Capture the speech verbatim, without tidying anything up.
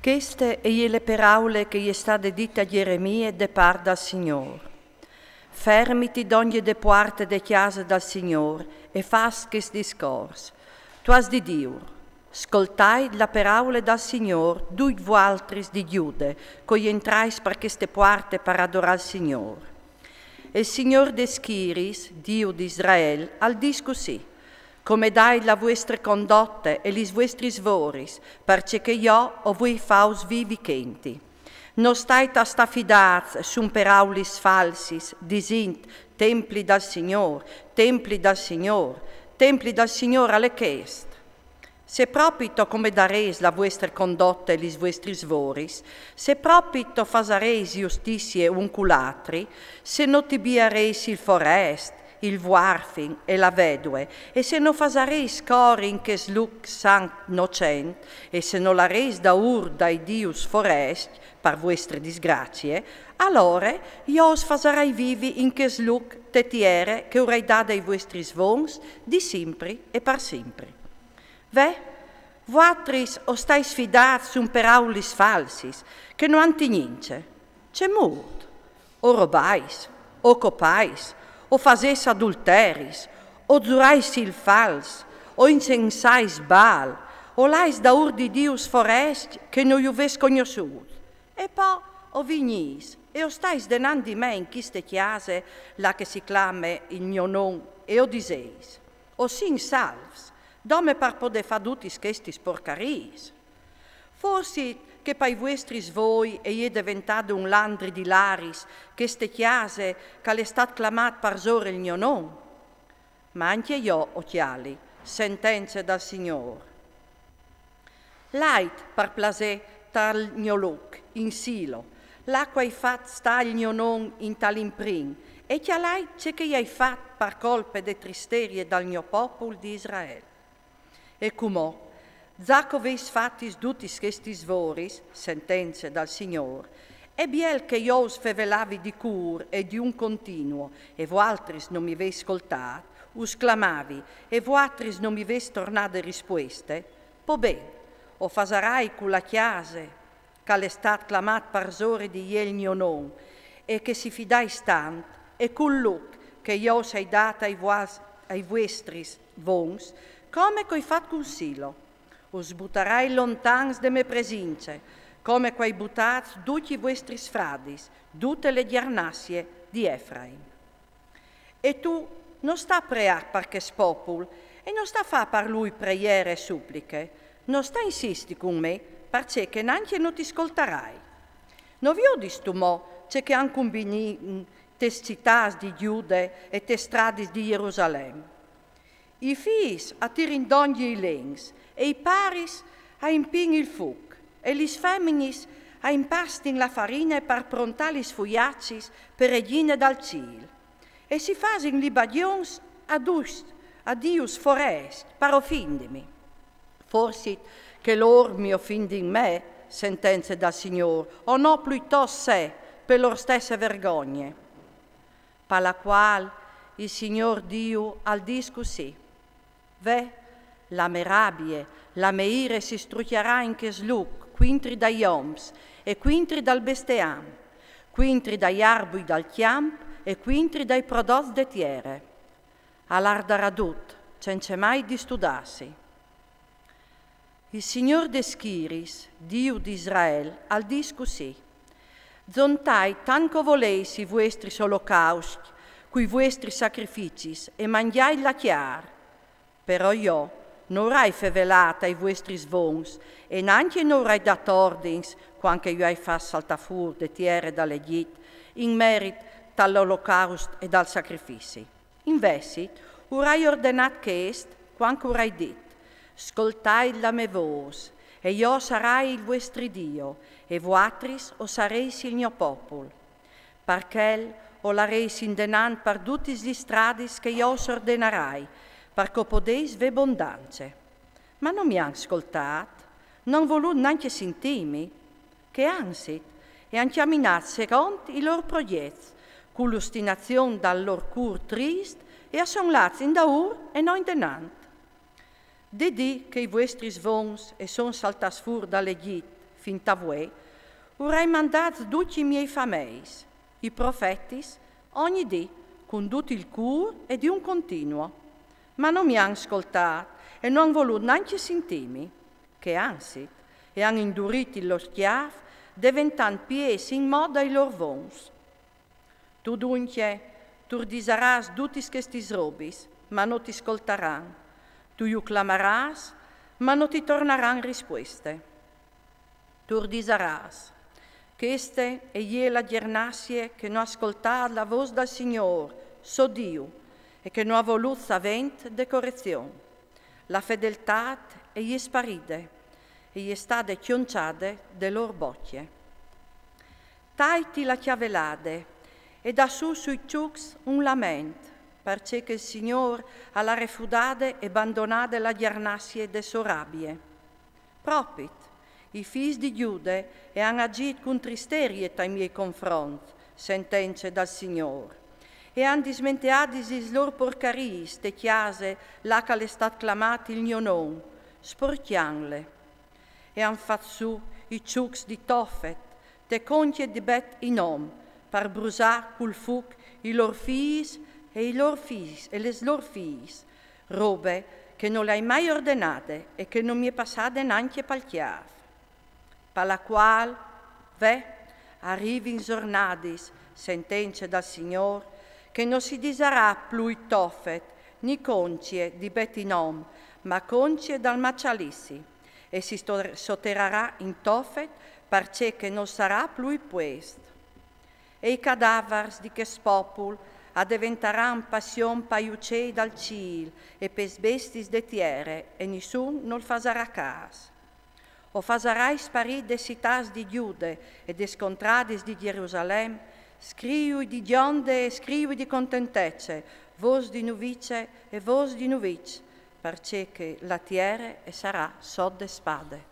Cheste e je le peraule che e je stade dite a Gjeremie de part dal Signôr. Fermiti dongje de puarte de cjase dal Signôr e fâs chest discors. Tu âs di dîur: Scoltait la peraule dal Signôr, ducj vualtris di Gjude, che o jentrais par cheste puarte par adorâ il Signôr. E il Signôr des schiriis, Diu di Israel, al dîs cussì: Comedait la vuestre condote e lis vuestris voris, parcè che jo o vuei fâus vivi chenti. No stait a stâ fidâts sun peraulis falsis, disint: Templi dal Signôr, templi dal Signôr, templi dal Signôr al è chest. Se propit o comedareis la vuestre condote e lis vuestris voris, se propit o fasareis justizie un cul altri, se no tibiareis il forest, il vuarfin e la vedue, e se no fasareis cori in chest lûc sant nocent, e se no lareis daûr dai dius forescj par vuestre disgracie, alore jo us fasarai vivi in chest lûc te tiere che o urai dade ai vuestris vons di simpri e par simpri. Ve, vualtris o stais fidâts sun peraulis falsis, che no àn tignence. Cemût? O robais, o copais, o fasês adulteris, o zurais il fals, o incensais Baal, o lais daûr di dius forescj che no ju vês cognossûts. E po o vignîs e o stais denant di me in cheste cjase, là che si clame il gno non, e o diseis: O sin salvs, dome par podê fâ dutis chestis porcariis? Forsit che pai vuestris voi e je deventade un landri di laris cheste cjase che al è stât clamât parsore il gno non? Ma ancje jo o cjali, sentence dal Signôr. Lait, par plasê, tal gno lûc, in Silo, là che o ai fat stâ il gno non intal imprin, e cjalait ce che i ai fat par colpe de tristerie dal gno popul di Israel. E cumò, za che o vês fatis dutis chestis voris, sentence dal Signôr, e biel che jo us fevelavi di cûr e di un continuo, e vualtris no mi vês scoltât, us clamavi, e vualtris no mi vês tornade rispueste, po ben, o fasarai cu la cjase che al è stât clamât parsore di jê il gno non, e che si fidais tant, e cul lûc che jo us ai dât ai vuas-, ai vuestris vons, come che o ai fat cun Silo. Us butarai lontans de mê presince, come che o ai butâts ducj i vuestris fradis, dute le gjarnassie di Efraim. E tu, no sta preâ par chest popul, e no sta fâ par lui preiere e supliche, no sta insisti cun me, parcè che nancje no ti scoltarai. No viodistu mo ce che a àn cumbinît tes citâts di Gjude e tes stradis di Jerusalem? I fîs a tirin dongje i lens, e i paris a impin il fûc, e lis feminis a impastin la farine par prontâ lis fuiacis pe regjine dal cîl. E si fasin libagjons a ducj, a dius forescj, par ofindimi. Forsit che lôr mi ofindin me, sentence dal Signôr, o no pluitost se, pe lôr stesse vergogne. Par la cuâl il Signôr Diu al dîs cussì: Ve, la me rabie, la me ire si strucjarà in chest lûc, cuintri dai oms e cuintri dal besteam, cuintri dai arbui dal cjamp e cuintri dai prodots de tiere. Al ardarà dut, cence mai distudâsi. Il Signôr des schiriis, Diu di Israel, al dîs cussì: Zontait tant che o voleis i vuestris olocauscj, cui vuestris sacrificis, e mangjait la cjar. Però jo no urai fevelât ai vuestris vons, e nancje no urai dât ordins, cuant che ju ai fat saltâ fûr de tiere dal Egjit, in merit tal olocaust e dal sacrifici. Invezit, urai ordenât chest, cuant che urai dit: Scoltait la me vôs, e jo o sarai il vuestri Dio, e vuatris o sareis il gno popul. Par chel o lareis indenant par dutis lis stradis che jo us ordenarai, par che o podeis vê bondance. Ma no mi àn scoltât, no àn volût nancje sintîmi, che anzit, e àn cjaminât secont i lôr progjets, cu l'ostinazion dal lôr cûr trist, e a son lâts indaûr e no indenant. Dal dì che i vuestris vons a son saltâts fûr dal Egjit, Fin a vuê, urai mandâts ducj i miei fameis, i profetis, ogni dì, cun dut il cûr e di un continuo. Ma no mi àn scoltât e no àn volût nancje sintîmi, che anzit, e àn indurît il lôr cjâf, deventant piês in mot dai lôr vons. Tu duncje, tu ur disarâs dutis chestis robis, ma no ti scoltaran. Tu ju clamarâs, ma no ti tornaran rispueste. Tu ur disarâs: Cheste e je la gjernazie che no à scoltât la vôs dal Signôr, so Diu, e che no à volût savênt de corezion. La fedeltât e je sparide, e je stade cjonçade de lôr bocje. Taiti la cjavelade e da sù sui çucs un lament, parcè che il Signôr al à refudade e bandonade la gjernazie de sô rabie. Propit, i fîs di Gjude e àn agjît cun tristerie tai miei confront, sentence dal Signôr, e àn dismenteadis lis lôr porcariis te cjase là che al è stât clamât il gno non, sporcjantle. E àn fat sù i çucs di Tofet, te concje di Bet Inom, par brusâ cul fûc i lôr fîs e i lôr fîs e lis lôr fîs, robe che no le ai mai ordenade e che no mi è passade nancje pal cjâf. Par la cuâl, ve, a rivin zornadis, sentence dal Signôr, che no si disarà plui Tofet, ni concje di Bet Inom, ma concje dal maçalissi, e si sto-, soterarà in Tofet, parcè che no sarà plui puest. E i cadavars di chest popul a deventaran passion pai ucei dal cîl e pes bestiis de tiere, e nissun nol fasarà câs. O fasarai sparî des citâts di Gjude e des contradis di Gjerusalem scriui di gjonde e scriui di contentece, vôs di nuvice e vôs di nuviç, parcè che la tiere e sarà sot de spade.